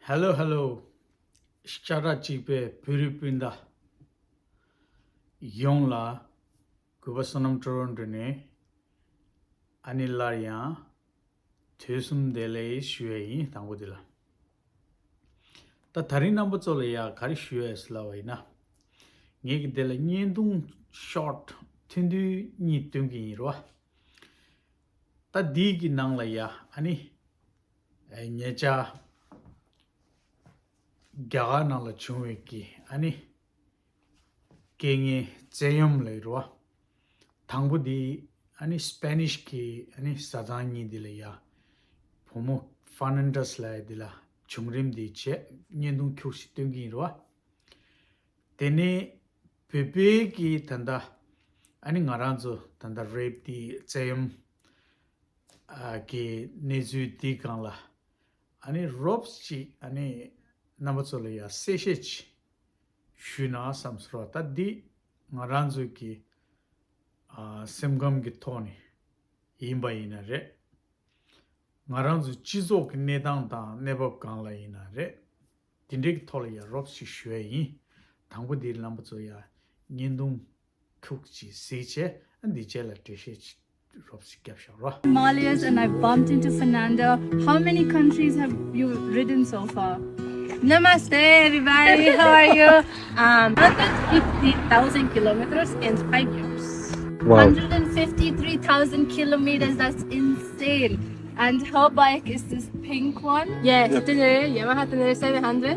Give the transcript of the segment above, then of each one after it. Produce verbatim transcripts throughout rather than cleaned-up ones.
Hello hello. ཤ་ཁྲག་གཅིག་པའི་བོད་རིགས་སྤུན་ཟླ་ཡོངས་ལ་གུས་པ་བསོད་ནམས་ཊོ་རོན་ཊོ་ནས་ཨ་ནི་སླར་ཡང་དུས་གསུམ་བདེ་ལེགས་ཞུ་ཡས་ཡིན། དང་པོ་འདི་ལ། ད་ད་རིང་རྣམ་པ་ཚོ་ལ་ཡ་ག་རེ་ཞུ་ཡས་ཟེར་ལབ་པ་ཡིན་ན། ངས་ཀྱི་འདི་ལ་བརྙན་ཐུང་ཤོར་ཊི་ཐུང་ཐུང་གཉིས་སྟོན་གྱི་ཡིན་རོ། ད་འདི་གི་ནང་ལ་ཡ་ཨ་ནི་ཨེ་ཉེ་ཆར་རྒྱ་གར་ནང་ལ་བྱུང་བའི་གི་ཨ་ནི་རྐྱེན་ངན་བཙན་གཡེམ་ལབ་རོ། དང་པོ་འདི་ཨ་ནི་སྤེ་ནིཤ་གི་ཨ་ནི་བཟའ་ཚང་གཉིས་འདི་ལ་ཡ་བུ་མོ་ཧྥར་ནན་ཌེས་ལབ་ཡ་འདི་ལ་བྱུང་རིམ་འདི་བྱས་བརྙན་ཐུང་ཁྱུག་ཞིག་སྟོན་གྱི་ཡིན་རོ། དེ་ནས་བོད་པའི་གི་ད་ལྟ་ཨ་ནི་ང་རང་ཚོ་ད་ལྟ་རེབ་འདི་བཙན་གཡེམ་ཨ་གི་གནས་ཚུལ་འདི་སྒང་ལ་ཨ་ནི་རོབ་ཅིག་ཨ་ནི་རྣམ་པ་ཚོ་ལ་ཡ་གསལ་བཤད་ཅིག་ཞུས་ན་བསམ་སོང་ར། ད་འདི་ང་རང་ཚོའི་གི་ཨ་སེམས་ཁམས་ཀྱི་ཐོག་ནས་ཡིན་པ་ཡིན་ན་རེད། ང་རང་ཚོའི་སྤྱི་ཚོགས་ཀྱི་གནས་སྟངས་དང་གནས་བབ་སྒང་ལ་ཡིན་ན་རེད། དེ་འདྲའི་གི་ཐོག་ལ་ཡ་རོབ་ཅིག་ཞུ་ཡ་ཡིན། དང་པོ་འདི་རྣམ་པ་ཚོ་ཡ་བརྙན་ཐུང་ཁྱུག་ཅིག་གཟིགས་བྱས་ཨ་འདི་རྗེས་ལ་འགྲེལ་བཤད་ཅིག་རོབ་ཅིག་བརྒྱབ་བཞག་རོ། Himalayas and I bumped into Fernando. How many countries have you ridden so far? Namaste, everybody. How are you? Um, one hundred fifty thousand kilometers in five years. Wow. One hundred fifty-three thousand kilometers. That's insane. And her bike is this pink one. Yes, Yep. Tenere, Yamaha Tenere seven hundred.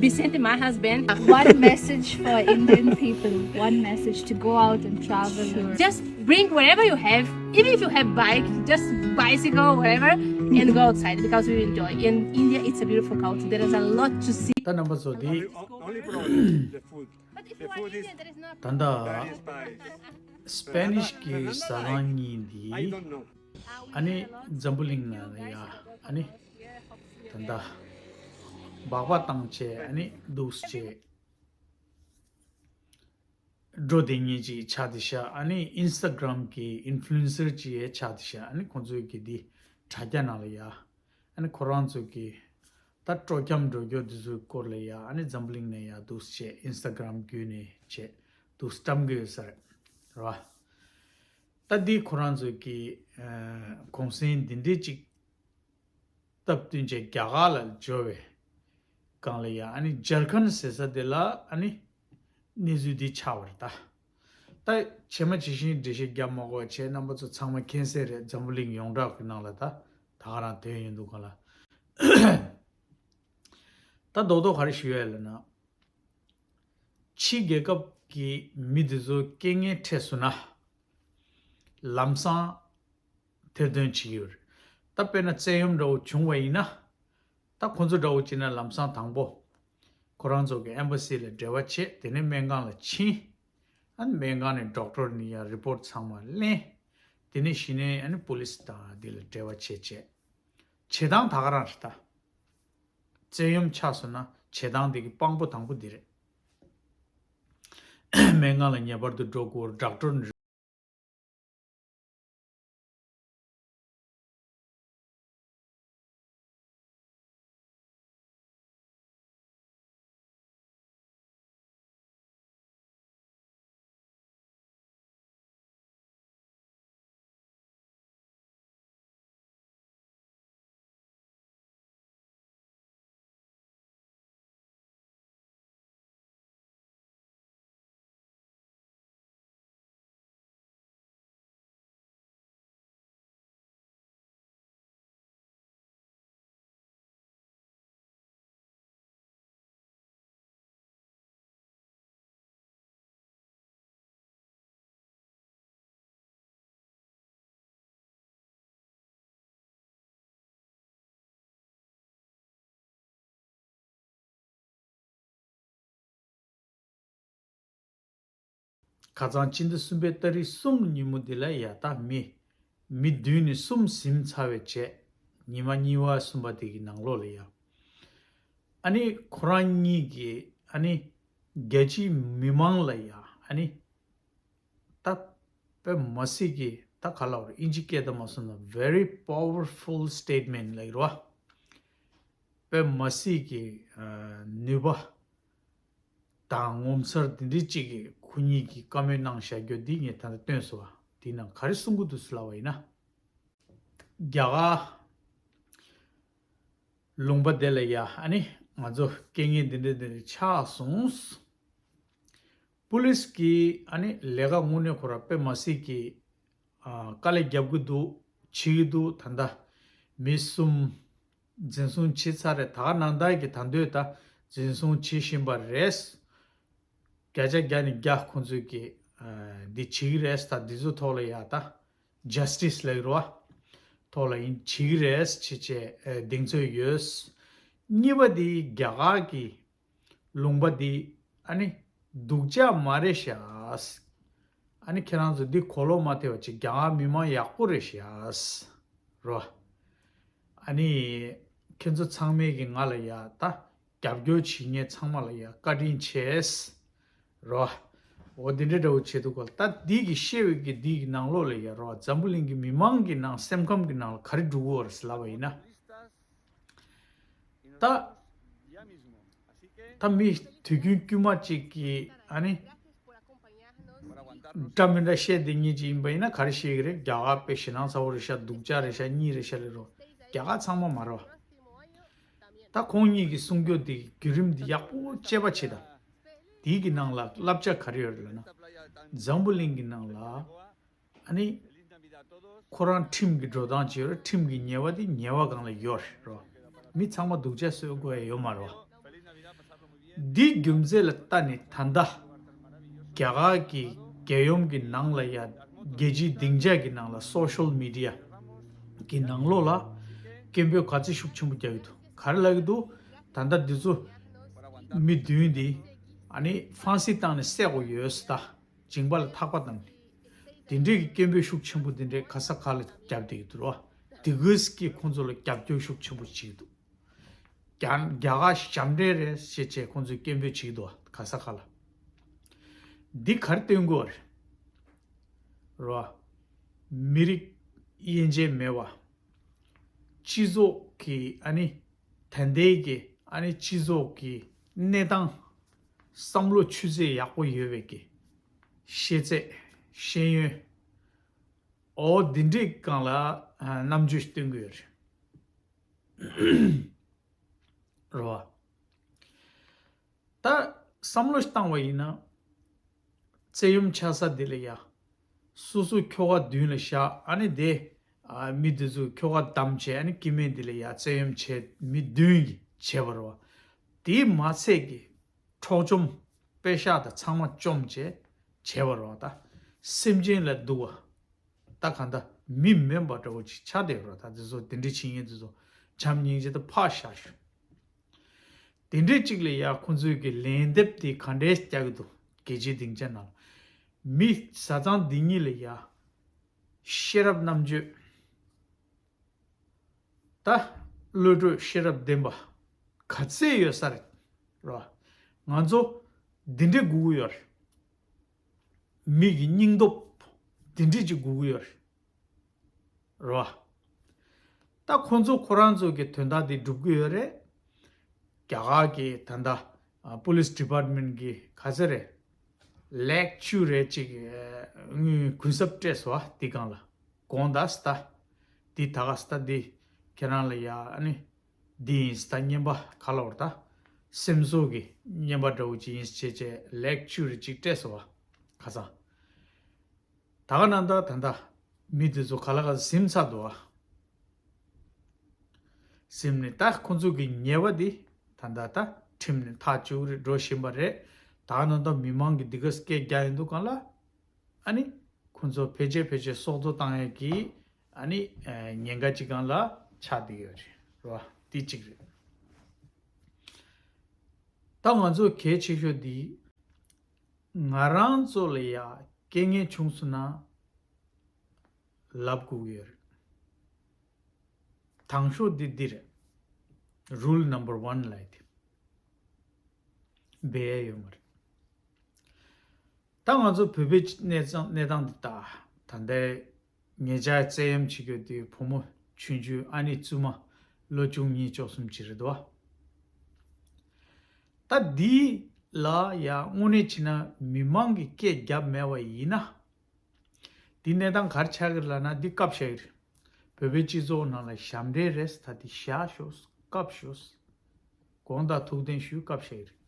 Vicente, my husband. One message for Indian people. One message to go out and travel. Sure. Just bring whatever you have. Even if you have bike, just bicycle, whatever, and go outside because we enjoy. In India, it's a beautiful culture. There is a lot to see. ད་རྣམ་པ་ཚོ་འདི། Only problem is the food. But if you are Indian, there is no ད་ལྟ་སྤེ་ནིཤ་གི་བཟའ་ཚང་གཉིས་འདི་ཨ་ནི་འཛམ་བུ་གླིང་ནང་ལ་ཡ་ཨ་ནི་ད་ལྟ་སྦག་སྦག་བཏང་བྱས་ཨ་ནི་འདུག་སེ་བྱས་འགྲོ་བསྡད་མཁན་ཅིག་ཆགས་བསྡད་ཤག་ཨ་ནི་ཨིན་སི་ཊ་གྷ་རམ་གི་ཨིན་ཕུ་ལུ་ཨེན་སར་ཅིག་ཡང་ཆགས་བསྡད་ཤག་ཨ་ནི་ཁོང་ཚོའི་གི་འདི་དྲ་རྒྱ་ནང་ལ་ཡ་ཨ་ནི་ཁོ་རང་ཚོ་གི་ད་སྤྲོ་འཆམ་འགྲོ་རྒྱུ་འདི་ཚོའི་སྐོར་ལ་ཡ་ཨ་ནི་འཛམ་བུ་གླིང་ནས་ཡ་འདུག་སེ་བྱས་ཨིན་སི་ཊ་གྷ་རམ་བརྒྱུད་ནས་བྱས་འདུག་སེ་བཀྲམ་གི་ཡོད་ས་རེད། རེད་བ། ད་འདི་ཁོ་རང་ཚོའི་གི་ཨ་གུང་སེང་འདི་འདྲས་ཅིག་སྟབས་བསྟུན་བྱས་རྒྱ་གར་ལ་འབྱོར་བའི་སྒང་ལ་ཡ་ཨ་ནི་ཇར་ཁན་ཟེར་ས་དེ་ལ་ཨ་ནི་གནས་ཚུལ་འདི་ཆགས་པ་རེད་ད། ད་ཇི་མ་ཇི་བཞིན་འགྲེལ་བཤད་རྒྱབ་མ་དགོས་པ་བྱས་རྣམ་པ་ཚོ་ཚང་མ་མཁྱེན་གསལ་རེད། འཛམ་བུ་གླིང་ཡོངས་གྲགས་ཀྱི་ནང་ལ་ད་ད་ག་རང་ཐོན་ཡོང་འདུག་ག་ལ། ད་རྡོག་རྡོག་ག་རེ་ཞུ་ཡ་ལབ་ན། ཕྱི་རྒྱལ་ཁབ་ཀྱི་མི་འདི་ཚོ་རྐྱེན་ངན་འཕྲད་སོང་ན་ལམ་སང་ཐེར་འདོན་བྱེད་ཀྱི་ཡོད་རེད། ད་དཔེར་ན་བཙན་གཡེམ་འདྲ་བོ་བྱུང་བ་ཡིན་ན། ད་ཁོང་ཚོ་འདྲ་བོ་བྱས་ན་ལམ་སང་དང་པོ་ཁོ་རང་ཚོ་གི་ཨེམ་བྷ་སི་ལ་འབྲེལ་བ་བྱས། དེ་ནས་སྨན་ཁང་ལ་ཕྱིན། ཨ་ནི་སྨན་ཁང་ནས་ཌོག་ཊར་ནས་ཡང་རི་པོར་ཊི་ཚང་མ་ལེན། དེ་ནས་གཞི་ནས་ཨ་ནི་པུ་ལི་སི་དང་འདི་ལ་འབྲེལ་བ་བྱས་བྱས། བྱེད་སྟངས་ད་ག་རང་རེད་ད། བཙན་གཡེམ་ཆགས་སོང་ན་བྱེད་སྟངས་དེ་གི་དཔང་པོ་དང་པོ་འདི་རེད། སྨན་ཁང་ལ་ངེས་པར་དུ་འགྲོ་དགོས། ཌོག་ཊར་ནས། ཁ་སང་སྤྱི་ཟླ་གསུམ་པའི་ཏ་རིག་གསུམ་ཉིན་མོ་འདི་ལ་ཡ་ད་མི་མི་བདུན་ནས་གསུམ་ཟིན་ཚར་བའི་རྗེས་ཉི་མ་གཉིས་པ་གསུམ་པ་དེ་གི་ནང་ལོགས་ལ་ཡ། ཨ་ནི་ཁོ་རང་གཉིས་ཀྱིས་ཨ་ནི་རྒྱལ་སྤྱིའི་མི་མང་ལ་ཡ་ཨ་ནི་ད་དཔེ་མ་སྲིད་ཀྱི་ད་ག་ལབ་རེད། ཨིན་ཇི་སྐད་ད་མ་སོང་ན་very powerful statement ལབ་ཀྱི་རེད་བ། དཔེ་མ་སྲིད་ཀྱི་ནུས་པ་དང་ངོ་མཚར་དེ་འདྲའི་གཅིག་གིས་ཁོ་གཉིས་ཀྱིས་བཀའ་མོལ་གནང་བཞག་རྒྱུ་འདི་ངས་ད་ལྟ་བཏོན་སོང་བ། དེའི་ནང་ག་རེ་གསུང་གི་འདུག་ཟེར་ལབ་པ་ཡིན་ན། རྒྱ་གར་ལུང་པ་དེ་ལ་ཡ་ཨ་ནི་ང་ཚོ་རྐྱེན་ངན་འདི་འདྲ་འདི་འདྲ་ཆགས་སོང་། པུ་ལིས་ཀྱིས་ཨ་ནི་ལས་ཀ་དངོས་གནས་ཁོ་ར་དཔེ་མ་སྲིད་ཀྱི་ཨ་དཀའ་ལས་རྒྱབ་ཀྱི་འདུག་བྱེད་ཀྱི་འདུག་ད་ལྟ་མི་གསུམ་འཛིན་བཟུང་བྱས་ཚར་རེད། ད་ག་ནང་ལྟར་གྱི་ད་འདོད་ད་འཛིན་བཟུང་བྱེད་བཞིན་པ་རེད། བརྒྱ་ཆ་བརྒྱ་ནས་བརྒྱ་ཁོང་ཚོས་ཀྱི་ཨ་འདི་བྱེད་ཀྱི་རེད། ད་འདི་ཚོ་ཐོག་ལ་ཡ་ད་ཇ་སི་ཊི་སི་ལབ་ཀྱི་རེད་བ། ཐོག་ལ་ཡིན་བྱེད་ཀྱི་རེད་བྱེད་བྱེད་ཨ་གདེང་ཚོད་ཡོད། གཉིས་པ་འདི་རྒྱ་གར་གྱི་ལུང་པ་འདི་ཨ་ནི་སྡུག་ཅག་མ་རེད་ཤག་ཨ་ནི་ཁྱེད་རང་ཚོ་འདི་གོ་ལོག་མ་ཐེབས་པ་ཅིག་རྒྱ་གར་མི་མང་ཡག་པོ་རེད་ཤག་རོ། ཨ་ནི་ཁྱེད་ཚོ་ཚང་མས་ཀྱི་ང་ལ་ཡ་ད་རྒྱབ་སྐྱོར་བྱེད་མཁན་ཚང་མ་ལ་ཡ་བཀའ་དྲིན་ཆེ་རོ། འོ་འདི་འདྲ་འདྲ་བོ་བྱེད་འདུག་གོ་ད་འདི་གི་བཤད་པའི་གི་འདི་གི་ནང་ལོགས་ལ་ཡ་རོ་འཛམ་བུ་གླིང་གི་མི་མང་གི་ནང་སེམས་ཁམས་གི་ནང་ལ་ག་རེ་འགྲོ་གི་ཡོད་རེད་ཟེར་ལབ་པ་ཡིན་ན། ད། ད་མི་དུས་རྒྱུན་དཀྱུས་མ་གཅིག་གིས་ཨ་ནི། འདྲ་མི་འདྲ་བཤད་བསྡད་མཁན་ཅིག་ཡིན་པ་ཡིན་ན་ག་རེ་བཤད་ཀྱི་རེད། རྒྱ་གར་དཔེ་ཞེད་སྣང་ཚ་བོ་རེད་ཤག་སྡུག་ཅག་རེད་ཤག་གཉིས་རེད་ཤག་ལབ་རོ། རྒྱ་གར་ཚང་མ་མ་རེད་བ། ད་ཁོང་གཉིས་ཀྱིས་གསུང་རྒྱུ་དེ་བརྒྱུད་རིམ་འདི་ཡག་པོ་དཔྱད་པ་བྱེད་དང་། དེའི་གི་ནང་ལ་བསླབ་བྱ་ག་རེ་ཡོད་རེད་ལབ་ན། འཛམ་བུ་གླིང་གི་ནང་ལ། ཨ་ནི། ཁོ་རང་ཁྲིམས་ཀྱི་འགྲོ་སྟངས་བྱེད་རོགས། ཁྲིམས་ཀྱི་ཉེས་པ་དེ་ཉེས་པ་སྒང་ལ་ཡོད་རེད་རོ། མི་ཚང་མ་སྡུག་ཅག་བཟོ་དགོས་ཡ་ཡོད་མ་རེད་བ། འདི་རྒྱུ་མཚན་ལ་ལྟ་ནས་ད་ལྟ་རྒྱ་གར་གྱི་རྒྱལ་ཡོངས་ཀྱི་ནང་ལ་ཡ་རྒྱལ་སྤྱིའི་སྡིངས་ཆ་གི་ནང་ལ་སོ་ཤལ་མི་ཌི་ཡ་གི་ནང་ལོགས་ལ་སྐད་འབོད་ག་ཚོད་ཤུགས་ཆེན་པོ་རྒྱག་གི་འདུག་ག་རེ་ལབ་ཀྱི་འདུག་ད་ལྟ་འདི་ཚོ་མི་བདུན་འདི་ཨ་ནི་ཧྥ་སི་བཏང་ནས་བསད་དགོས་ཡོད་ཟེར་ད། སྦྱིན་པ་ལ་ཐག་པ་བསྡམས་ནས། དེ་འདྲའི་གི་སྐད་འབོད་ཤུགས་ཆེན་པོ་དེ་འདྲའི་ག་ས་ག་ལ་རྒྱབ་བསྡད་ཀྱི་འདུག་རོ། དེ་གིས་ཀྱིས་ཁོང་ཚོ་ལ་རྒྱབ་སྐྱོར་ཤུགས་ཆེན་པོ་བྱེད་ཀྱི་འདུག་རྒྱ་རྒྱ་གར་ཞབས་འདྲེན་རེད་ཞེས་བྱས་ཁོང་ཚོས་སྐད་འབོད་བྱེད་ཀྱི་འདུག་ག་ས་ག་ལ། འདི་ག་རེ་སྟོན་དགོས་རེད། རོ། མི་རིགས་དབྱེ་འབྱེད་མེད་པ། སྤྱི་ཚོགས་ཀྱི་ཨ་ནི། ད་ལྟའི་གི་ཨ་ནི་སྤྱི་ཚོགས་ཀྱི་གནས་སྟངས། བསམ་བློ་ཆུ་ཚད་ཡག་པོ་ཡོད་པའི་གི་ཤེས་ཚད། ཤེས་ཡོན། འོ་འདི་འདྲའི་སྒང་ལ་ཨ་རྣམ་དཔྱོད་སྟོན་གི་ཡོད་རེད། རོ། ད་བསམ་བློ་བཏང་བ་ཡིན་ན། བཙན་གཡེམ་ཆགས་ས་འདི་ལ་ཡ། སོ་སོ་ཁྱོ་ག་མདུན་ལ་བཞག་ཨ་ནི་དེ། ཨ་མི་འདི་ཚོ་ཁྱོ་ག་བདམས་བྱས་ཨ་ནི་སྐྱེ་དམན་འདི་ལ་ཡ་བཙན་གཡེམ་བྱས་མི་བདུན་གྱིས་བྱས་པ་རེད་བ། དེས་མ་ཚད་ཀྱི་འཕྲོག་བཅོམ་དཔེ་ཤག་དང་ཚང་མ་བཅོམ་བྱས་བྱས་པ་རེད་བ། ད་སེམས་ཅན་ལ་སྡུག་པ། ད་གང་ལྟར་མི་མིན་པ་འདྲ་བོ་ཅིག་ཆགས་བསྡད་ཡོད་རེད། ད་འདི་ཚོ་དེ་འདྲའི་བྱེད་མཁན་འདི་ཚོ་བྱམས་སྙིང་རྗེ་དང་ཕར་བཞག་ཞུ། དེ་འདྲའི་གཅིག་ལ་ཡ་ཁོང་ཚོས་ཀྱི་ལན་འདེབས་དེ་ག་འདྲས་རྒྱག་གི་འདུག་རྒྱལ་སྤྱིའི་སྡིངས་ཆ་ནང་ལ། མི་བཟའ་ཚང་འདི་གཉིས་ལ་ཡ་ཤེས་རབ་རྣམ་དཔྱོད། ད་བློ་གྲོས་ཤེས་རབ་ལྡན་པ་ག་ཚད་ཡོད་ས་རེད། རོ། ང་ཚོ་འདི་འདྲས་དགོས་ཀྱི་ཡོད་རེད། མི་གི་སྙིང་སྟོབས་འདི་འདྲས་ཅིག་དགོས་ཀྱི་ཡོད་རེད། རོ། ད་ཁོང་ཚོ་ཁོ་རང་ཚོ་གི་དོན་དག་འདི་སྒྲུབ་ཀྱི་ཡོད་རེད། རྒྱ་གར་གྱི་ད་ལྟ་ཨ་པུ་ལིས་ཌི་པཱར་ཊི་མེན་ཊི་གི་ག་ཚད་རེད། ལེགས་བཅུ་རེད་ཅིག་ཨ་དངུལ་གུན་གསབ་སྤྲད་སོང་བ་འདི་སྒང་ལ། དགོངས་དག་ཟེར་ད། འདི་ད་ག་ཟེར་ད་འདི་ཁྱེད་རང་ལ་ཡ་ཨ་ནི། འདི་ཡིན་ཟེར་ད་རྔན་པ་ག་ལ་བར་ད། སེམས་གསོ་གི་རྔན་པ་འདྲ་བོ་ཅིག་ཡིན་ཟེར་བྱས་བྱས་ལེགས་བཅུ་རེ་ཅིག་སྤྲད་སོང་བ། ཁ་སང་། ད་ག་ནང་ད་ད་ད། མི་དེ་ཚོ་ག་ལ་ག་ལ་ཟིན་ཚར་འདུག་བ། ཟིན་ནས་ད་ཁོང་ཚོ་གི་ཉེས་པ་འདི་ད་ད་ད་ཁྲིམས་ནས་ཐག་གཅོད་རེ་འགྲོ་བཞིན་པ་རེད། ད་ག་ནང་ད་མི་མང་གི་འདི་ག་སྐད་རྒྱག་ཡིན་འདུག་གང་ལ། ཨ་ནི། ཁོང་ཚོ་ཕལ་ཆེར་ཕལ་ཆེར་སྲོག་ཐོག་བཏང་ཡས་ཀྱི་ཨ་ནི་ཉེན་ཁ་ཅིག་སྒང་ལ་ཆགས་བསྡད་ཡོད་རེད་རོ། དེ་གཅིག་རེད། ད་ང་ཚོ་གལ་ཆེ་ཤོས་འདི་ང་རང་ཚོ་ལ་ཡ་རྐྱེན་ངན་བྱུང་སོང་ན་ལབ་དགོས་ཀྱི་ཡོད་རེད། དང་ཤོས་འདི་འདི་རེད། Rule number one ལབ་ཡས་དེ་འབད་ཡས་ཡོད་མ་རེད། ད་ང་ཚོ་བོད་པའི་གནས་སྟངས་གནས་སྟངས་འདི་ལྟ། ད་ལྟའི་ཉེ་ཆར་བཙན་གཡེམ་བྱེད་རྒྱུ་དེ་བུ་མོ་ཆུང་ཆུང་ཨ་ནེ་བཙུན་མ་ལོ་བཅུ་གཉིས་བཅུ་གསུམ་ཅིག་རེད་དོ། ད་འདི་ལ་ཡང་དངོས་གནས་བྱས་ན་མི་མང་གིས་སྐད་བརྒྱབ་མེད་པ་ཡིན་ན། འདི་གནས་སྟངས་ག་རེ་ཆགས་ཀྱི་རེད་ལབ་ན། འདི་བཀབ་བཞག་གི་རེད། བོད་པའི་སྤྱི་ཚོགས་ནང་ལ་ཞབས་འདྲེན་རེད། ད་འདི་བཞག་ཤོག་བཀབ་ཤོག་དགོངས་དག་ཐུགས་བདེན་ཞུ། བཀབ་བཞག་གི་རེད།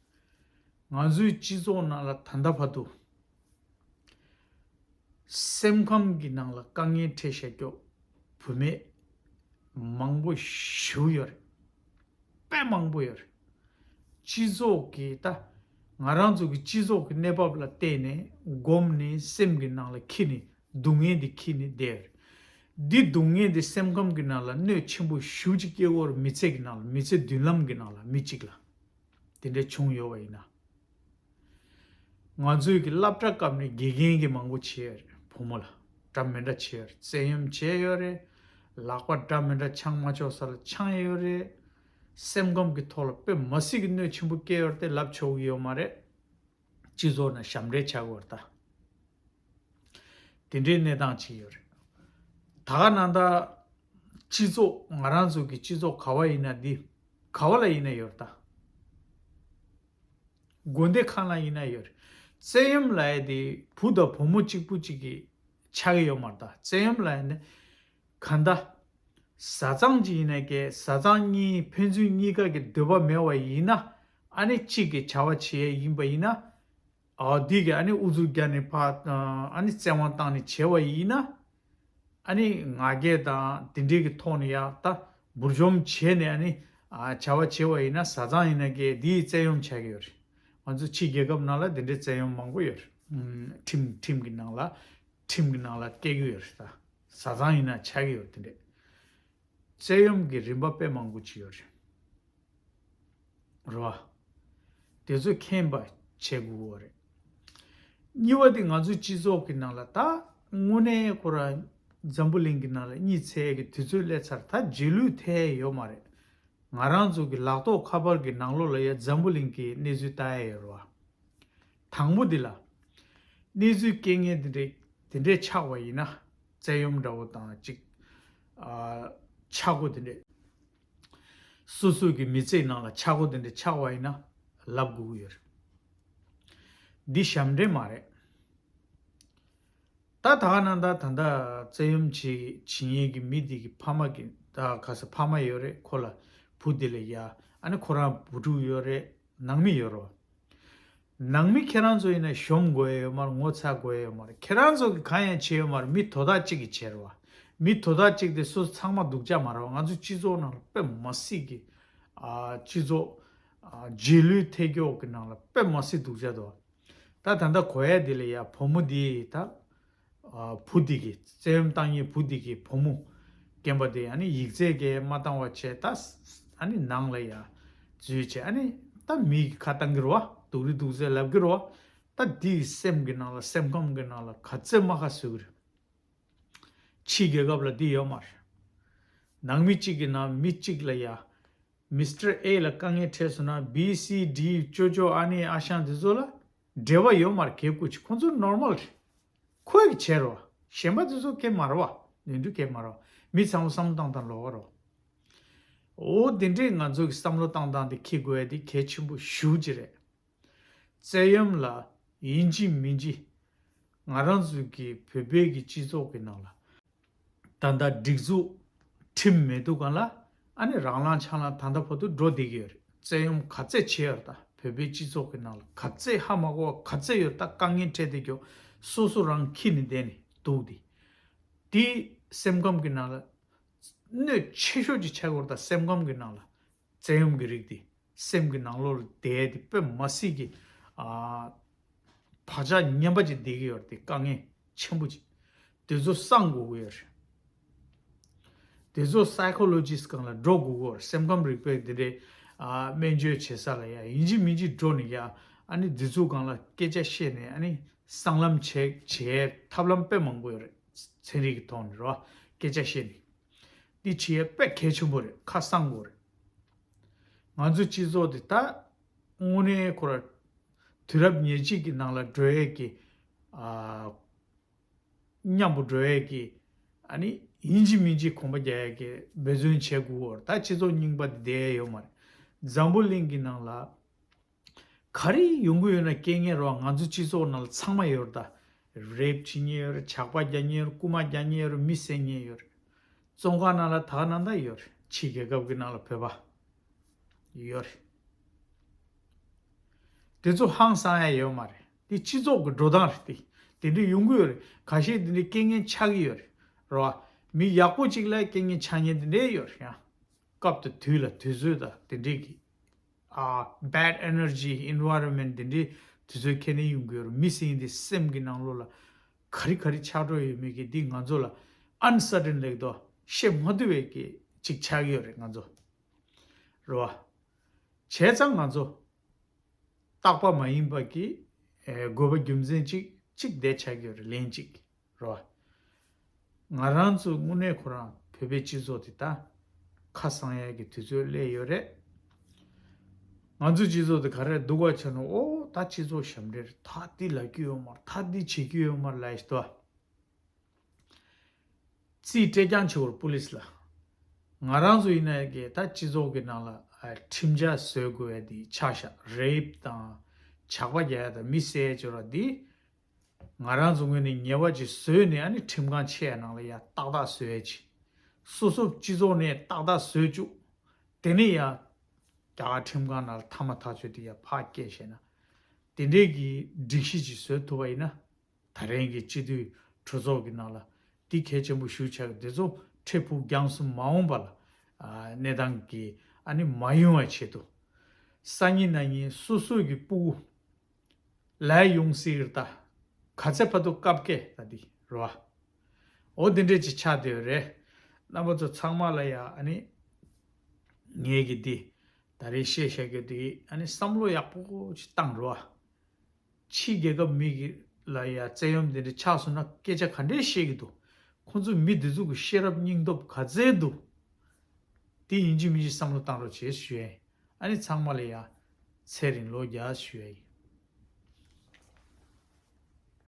ང་ཚོའི་སྤྱི་ཚོགས་ནང་ལ་ད་ལྟ་བར་དུ་སེམས་ཁམས་ཀྱི་ནང་ལ་དཀའ་ངལ་འཕྲད་བཞག་མཁན་བུད་མེད་མང་པོ་ཞེ་པོ་ཡོད་རེད། དཔེ་མང་པོ་ཡོད་རེད། སྤྱི་ཚོགས་ཀྱི་ད་ང་རང་ཚོ་གི་སྤྱི་ཚོགས་ཀྱི་གནས་བབ་ལ་བལྟས་ནས་སྒོམ་ནས་སེམས་ཀྱི་ནང་ལ་འཁྱེར་ནས་སྡུག་བསྔལ་འདི་འཁྱེར་ནས་བསྡད་ཡོད་རེད། འདི་སྡུག་བསྔལ་འདི་སེམས་ཁམས་ཀྱི་ནང་ལ་གནོད་ཆེན་པོ་ཞེ་པོ་ཅིག་སྐྱེལ་གྱི་ཡོད་རེད། མི་ཚེ་གི་ནང་ལ་མི་ཚེ་མདུན་ལམ་གྱི་ནང་ལ་མི་གཅིག་ལ། དེ་འདྲ་བྱུང་ཡོད་པ་ཡིན་ན། ང་ཚོས་ཀྱི་སློབ་གྲྭ་སྐབས་ནས་དགེ་རྒན་གྱི་མང་པོ་བྱས་ཡོད་རེད། བུ་མོ་ལ་འདྲ་མི་འདྲ་བྱས་ཡོད་རེད། བཙན་གཡེམ་བྱས་ཡོད་རེད། ལག་པ་འདྲ་མི་འདྲ་འཆང་མ་ཆོག་ས་ལ་འཆང་ཡོད་རེད། སེམས་ཁམས་ཀྱི་ཐོག་ལ་དཔེ་མ་སྲིད་ཀྱི་གནོད་ཆེན་པོ་བསྐྱལ་ཡོད་རེད་དེ་ལབ་ཆོག་གི་ཡོད་མ་རེད། སྤྱི་ཚོགས་ནང་ཞབས་འདྲེན་བྱ་དགོས་རེད་ད། དེ་འདྲའི་གནས་སྟངས་ཅིག་ཡོད་རེད། ད་ག་ནང་ད་སྤྱི་ཚོགས་ང་རང་ཚོ་གི་སྤྱི་ཚོགས་ག་བ་ཡིན་ན་འདི་ག་བ་ལ་ཡིན་ན་ཡོད་རེད་ད། དགོན་སྡེ་ཁག་ན་ཡིན་ན་ཡོད་རེད། བཙན་གཡེམ་ལབ་ཡ་དེ་བུ་དང་བུ་མོ་གཅིག་པུ་གཅིག་གི་ཆགས་ཀྱི་ཡོད་མ་རེད་ད། བཙན་གཡེམ་ལབ་ཡ་ནི་གང་ལྟར་བཟའ་ཚང་གཅིག་ཡིན་ན་ཀྱེ་བཟའ་ཚང་གཉིས་ཕན་ཚུན་གཉིས་ཀ་གི་འདོད་པ་མེད་པ་ཡིན་ན། ཨ་ནི་གཅིག་གི་བྱ་བ་བྱེད་ཡ་ཡིན་པ་ཡིན་ན། ཨ་འདི་གི་ཨ་ནི་ཨུ་ཚུགས་རྒྱག་ནས་ཕར་ཨ་ནི་བཙན་དབང་བཏང་ནས་བྱས་པ་ཡིན་ན། ཨ་ནི་ང་རྒྱལ་དང་དེ་འདྲའི་གི་ཐོག་ནས་ཡ་ད་འབུར་འཇོམས་བྱས་ནས་ཨ་ནི་ཨ་བྱ་བ་བྱས་པ་ཡིན་ན་བཟའ་ཚང་ཡིན་ན་ཀྱེ་འདིའི་བཙན་གཡེམ་བྱ་གི་ཡོད་རེད། ང་ཚོ་ཕྱི་རྒྱལ་ཁབ་ནང་ལ་དེ་འདྲའི་བཙན་གཡེམ་མང་པོ་ཡོད་རེད། ཁྲིམས་ཁྲིམས་ཀྱི་ནང་ལ་ཁྲིམས་ཀྱི་ནང་ལ་བཀལ་གི་ཡོད་རེད་ད། བཟའ་ཚང་ཡིན་ན་ཆགས་ཀྱི་ཡོད་རེད་དེ་འདྲས། བཙན་གཡེམ་གྱི་རིམ་པ་དཔེ་མང་པོ་ཅིག་ཡོད་རེད། རེད་བ། དེ་ཚོ་མཁྱེན་པ་བྱེད་དགོས་པ་རེད། གཉིས་པ་དེ་ང་ཚོའི་སྤྱི་ཚོགས་ཀྱི་ནང་ལ་ད་དངོས་གནས་ཁོ་རང་འཛམ་བུ་གླིང་གི་ནང་ལ་གཉིད་སད་ཀྱི་དུས་ཚོད་སླེབས་ཚར། ད་རྗེས་ལུས་ཐེབས་ཡོད་མ་རེད། ང་རང་ཚོ་གི་ལག་ཐོགས་ཁ་པར་གྱི་ནང་ལོགས་ལ་ཡ་འཛམ་བུ་གླིང་གི་གནས་ཚུལ་ལྟ་ཡ་ཡོད་རེད་བ། དང་པོ་འདི་ལ། གནས་ཚུལ་རྐྱེན་ངན་འདི་འདྲས་འདི་འདྲས་ཆགས་པ་ཡིན་ན། བཙན་གཡེམ་འདྲ་བོ་དང་ཅིག་ཨ། ཆག་སྒོ་འདི་འདྲས། སོ་སོ་གི་མི་ཚེའི་ནང་ལ་ཆག་སྒོ་འདི་འདྲས་ཆགས་པ་ཡིན་ན་ལབ་དགོས་ཀྱི་ཡོད་རེད། འདི་ཞབས་འདྲེན་མ་རེད། ད་ད་ག་ནང་ད་ད་ལྟ་བཙན་གཡེམ་བྱེད་བྱེད་མཁན་གྱི་མི་འདི་གི་ཕ་མ་གི་ད་ག་ས་ཕ་མ་ཡོད་རེད། ཁོ་ལ་བུ་འདི་ལ་ཡ་ཨ་ནི་ཁོ་རང་བུ་ཕྲུག་ཡོད་རེད། ནང་མི་ཡོད་རེད། ནང་མི་ཁྱེད་རང་ཚོ་ཡིན་ན་གཞོམ་དགོས་ཡ་ཡོད་མ་རེད། ངོ་ཚ་དགོས་ཡ་ཡོད་མ་རེད། ཁྱེད་རང་ཚོ་གི་གང་ཡང་བྱས་ཡོད་མ་རེད། མི་དོ་བདག་གཅིག་གིས་བྱས་རེད་བ། མི་དོ་བདག་གཅིག་དེ་སོ་སོ་ཚང་མ་སྡུག་ཅག་མ་རེད་བ། ང་ཚོ་སྤྱི་ཚོགས་ནང་ལ་དཔེ་མ་སྲིད་ཀྱི་ཨ། སྤྱི་ཚོགས་ཨ། རྗེས་ལུས་ཐེབས་ཀྱོག་གི་ནང་ལ་དཔེ་མ་སྲིད་སྡུག་ཅག་འདུག་ད་ད་ལྟ་གོ་ཡ་འདི་ལ་ཡ་བུ་མོ་འདི་ད་ཨ། བུ་འདི་གི་བཙན་གཡེམ་བཏང་མཁན་བུ་འདི་གི་བུ་མོ་རྒན་པ་དེ་ཨ་ནི་ཡིག་ཚད་ཀྱིས་མ་བཏང་བ་བྱས། ད་ཨ་ནི་ནང་ལ་ཡ་འཛུལ་བྱས། ཨ་ནི་ད་མི་གི་ཁ་བཏང་གི་རེད་བ། སྡུག་རུས་སྡུག་ཚད་ལབ་གི་རེད་བ། ད་འདི་གི་སེམས་ཀྱི་ནང་ལ་སེམས་ཁམས་ཀྱི་ནང་ལ་ག་ཚོད་མ་ཁ་བཟོ་གི་རེད། ཕྱི་རྒྱལ་ཁབ་ལ་འདི་ཡོད་མ་རེད། ནང་མི་གཅིག་གི་ནང་མི་གཅིག་ལ་ཡ། མི་སི་ཊར་ཨེ་ལ་དཀའ་ངལ་འཕྲད་སོང་ན་བི་སི་ཌི་ཅོ་ཅོ་ཨ་ནེ་ཨ་ཞང་དེ་ཚོ་ལ་འབྲེལ་བ་ཡོད་མ་རེད། གལ་ཀུ་ཅི་ཁོང་ཚོ་ནོར་མལ་རེད། ཁོས་གི་བྱས་རོ། གཞན་པ་དེ་ཚོ་གལ་མ་རེད་བ། ནོར་འཁྲུལ་གལ་མ་རེད་བ། མི་ཚང་མ་བསམ་བློ་བཏང་སྟངས་ལོགས་ཀ་རོ། འོ་དེ་འདྲས་ང་ཚོ་གི་བསམ་བློ་བཏང་སྟངས་དེ་འཁྱེར་དགོས་ཡ་དེ་གལ་ཆེན་པོ་ཞེ་པོ་ཅིག་རེད། བཙན་གཡེམ་ལ་ཡིན་གཅིག་མིན་གཅིག་ང་རང་ཚོ་གི་བོད་པའི་གི་སྤྱི་ཚོགས་ཀྱི་ནང་ལ་ད་ལྟ་སྒྲིག་འཛུགས་ཁྲིམས་མེད་དུས་སྒང་ལ་ཨ་ནི་རང་ལངས་ཆག་ལངས་ད་ལྟ་བར་དུ་འགྲོ་བསྡད་ཀྱི་ཡོད་རེད། བཙན་གཡེམ་ག་ཚད་བྱས་ཡོད་རེད། ད་བོད་པའི་སྤྱི་ཚོགས་ཀྱི་ནང་ལ་ག་ཚད་ཧ་མ་གོ་བ་ག་ཚད་ཡོད་རེད། ད་དཀའ་ངལ་འཕྲད་བསྡད་ཀྱོག་སོ་སོ་རང་འཁྱེར་ནས་བསྡད་ནས་འདུག་དེ། དེ་སེམས་ཁམས་ཀྱི་ནང་ལ་གནོད་ཆེ་ཤོས་ཅིག་ཆགས་ཀྱི་ཡོད་རེད། ད་སེམས་ཁམས་ཀྱི་ནང་ལ། བཙན་གཡེམ་གྱི་རིགས་དེ་སེམས་ཀྱི་ནང་ལོགས་ལ་བསྡད་དེ་དཔེ་མ་སྲིད་ཀྱི་ཨ། བག་ཆགས་ངན་པ་ཅིག་བསྡད་ཀྱི་ཡོད་རེད། དེ་དཀའ་ངལ་ཆེན་པོ་ཅིག་དེ་ཚོ་སངས་དགོས་ཀྱི་ཡོད་རེད། དེ་ཚོ་སའི་ཀོ་ལོ་ཇིས་སྒང་ལ་འགྲོ་དགོས་ཀྱི་ཡོད་རེད། སེམས་ཁམས་རིག་པའི་དེ་འདྲའི་ཨ། སྨན་བཅོས་བྱེད་ས་ལ་ཡ་ཡིན་གཅིག་མིན་གཅིག་འགྲོ་ནས་ཡ་ཨ་ནི་དེ་ཚོའི་སྒང་ལ་སྐད་ཆ་བཤད་ནས་ཨ་ནི་སྲང་ལམ་བྱེད་བྱེད་ཐབས་ལམ་དཔེ་མང་པོ་ཡོད་རེད། ཚན་རིག་གི་ཐོག་ནས་རེད་བ། སྐད་ཆ་བཤད་ནས། འདི་བྱེད་ཡས་དཔེ་གལ་ཆེན་པོ་རེད། ཁ་གསང་དགོས་རེད། ང་ཚོའི་སྤྱི་ཚོགས་འདི་ད་དངོས་གནས་ཁོ་ར་དུས་རབས་ཉེར་གཅིག་གི་ནང་ལ་འགྲོ་ཡས་ཀྱི་ཨ། མཉམ་པོ་འགྲོ་ཡས་ཀྱི་ཨ་ནི་ཡིན་གཅིག་མིན་གཅིག་གོམ་པ་རྒྱག་ཡས་ཀྱི་འབད་བརྩོན་བྱེད་དགོས་རེད། ད་སྤྱི་ཚོགས་རྙིང་པ་འདི་བསྡད་ཡས་ཡོད་མ་རེད། འཛམ་བུ་གླིང་གི་ནང་ལ་ ག་རེ་ཡོང་གི་ཡོད་ན་རྐྱེན་ངན་རོ། ང་ཚོ་སྤྱི་ཚོགས་ནང་ལ་ཚང་མ་ཡོད་རེད་ད། རེབ་བྱེད་མཁན་ཡོད་རེད། ཇག་པ་རྒྱག་མཁན་ཡོད་རེད། རྐུ་མ་རྒྱག་མཁན་ཡོད་རེད། མི་བསད་མཁན་ཡོད་རེད། བཙོན་ཁང་ནང་ལ་ད་ག་ནང་ད་ཡོད་རེད། ཕྱི་རྒྱལ་ཁབ་ཀྱི་ནང་ལ་བོད་པ་ཡོད་རེད། དེ་ཚོ་ཧང་སང་ཡ་ཡོད་མ་རེད། དེ་སྤྱི་ཚོགས་ཀྱི་འགྲོ་སྟངས་རེད་དེ། དེ་འདྲ་ཡོང་གི་ཡོད་རེད། ཁ་ཤས་དེ་འདྲའི་རྐྱེན་ངན་ཆགས་ཀྱི་ཡོད་རེད། རེད་བ། མི་ཡག་པོ་གཅིག་ལ་རྐྱེན་ངན་ཆགས་མཁན་དེ་འདྲ་ཡོད་རེད་ཡང་། སྐབས་དང་དུས་ལ་དུས་ཚོད་དང་དེ་འདྲའི་གི། ཨ། bad energy environment དེ་འདྲའི་དུས་ཚོད་ཁྱེར་ནས་ཡོང་གི་ཡོད་རེད། མི་སེམས་དེ་སེམས་ཀྱི་ནང་ལོགས་ལ་ག་རེ་ག་རེ་ཆགས་འགྲོ་ཡོད་མེད་ཀྱི་འདི་ང་ཚོ་ལ་uncertain ལེགས་དོ་ཤེས་མ་ཐུབ་པའི་གི་ཅིག་ཆགས་ཀྱི་ཡོད་རེད་ང་ཚོ། རེད་བ། བྱས་ཙང་ང་ཚོ་རྟག་པ་མ་ཡིན་པ་གི་ཨེ་དགོས་པ་རྒྱུ་མཚན་ཅིག་ཅིག་བསྡད་ཆགས་ཀྱི་ཡོད་རེད། ལན་ཅིག་རེད་བ། ང་རང་ཚོ་དངོས་གནས་ཁོ་རང་བོད་པའི་སྤྱི་ཚོགས་དེ་ད་ཁ་གསང་ཡག་གི་དུས་ཚོད་སླེབས་ཡོད་རེད། ང་ཚོའི་སྤྱི་ཚོགས་དེ་ག་རེ་སྡུག་ག་ཆགས་ན། ཨོ་ད་སྤྱི་ཚོགས་ཞབས་འདྲེན་རེད། ད་འདི་ལབ་ཀྱི་ཡོད་མ་རེད། ད་འདི་བྱེད་ཀྱི་ཡོད་མ་རེད་ལབ་ཡ་ཞིག་འདུག་བ། རྩིས་སྤྲད་རྐྱང་བྱེད་དགོས་རེད་པུ་ལིས་ལ། ང་རང་ཚོ་ཡིན་ན་གི་ད་སྤྱི་ཚོགས་ཀྱི་ནང་ལ་ཨ་ཁྲིམས་འཆར་བཟོ་དགོས་ཡ་དེ་ཆགས་ཤག་རེབ་དང་ཇག་པ་རྒྱག་ཡ་དང་མི་བསད་ཡ་བྱེད་ར་དེ། ང་རང་ཚོ་ངོས་ནས་ཉེས་པ་ཅིག་བཟོས་ནས་ཨ་ནི་ཁྲིམས་ཁང་ཆེ་ཡ་ནང་ལ་ཡ་ཏག་ཏག་བཟོ་ཡ་ཅིག་སོ་སོ་སྤྱི་ཚོགས་ནས་ཏག་ཏག་བཟོས་བཅུག་དེ་ནས་ཡ་རྒྱ་གར་ཁྲིམས་ཁང་ནང་ལ་མཐའ་མ་ཐག་ཆོད་དེ་ཡ་ཕར་སྐྱེལ་བྱས་ན། དེ་འདྲའི་གི་སྒྲིག་གཞི་ཅིག་བཟོ་ཐུབ་པ་ཡིན་ན། ད་རིང་གི་སྤྱི་འཐུས་གྲོས་ཚོགས་ཀྱི་ནང་ལ་འདི་གལ་ཆེན་པོ་ཞིག་ཆགས་ཀྱི། དེ་ཚོ་འཕྲལ་ཕུགས་རྒྱང་གསུམ་མ་འོངས་པ་ལ་ཨ་གནས་སྟངས་ཀྱི་ཨ་ནི་མ་ཡོང་བའི་ཆེད་དུ། སང་ཉིན་གནངས་ཉིན་སོ་སོ་གི་སྤུ་གུ་ལས་ཡོང་སྲིད་རེད་ད། ག་ཚད་བར་དུ་བཀབ་ཀྱི་ད་འདི་རེད་བ། འོ་འདི་འདྲས་ཅིག་ཆགས་བསྡད་ཡོད་རེད། རྣམ་པ་ཚོ་ཚང་མ་ལ་ཡ་ཨ་ནི་ངས་ཀྱི་འདི་ད་རེས་བཤད་བཤད་རྒྱུ་འདི་ཨ་ནི་བསམ་བློ་ཡག་པོ་ཅིག་བཏང་རེད་བ། ཕྱི་རྒྱལ་ཁབ་མི་གི་ལ་ཡ་བཙན་གཡེམ་དེ་འདྲ་ཆགས་སོང་ན་སྐད་ཆ་ག་འདྲས་བཤད་ཀྱི་འདུག་ཁོང་ཚོ་མི་འདི་ཚོ་གི་ཤེས་རབ་སྙིང་སྟོབས་ག་ཚད་འདུག་དེ་ཡིན་གཅིག་མིན་གཅིག་བསམ་བློ་བཏང་རོགས་བྱེད་ཞུ་ཡ་ཡིན། ཨ་ནི་ཚང་མ་ལ་ཡ་ཚེ་རིང་ལོ་བརྒྱ་ཞུ་ཡ་ཡིན།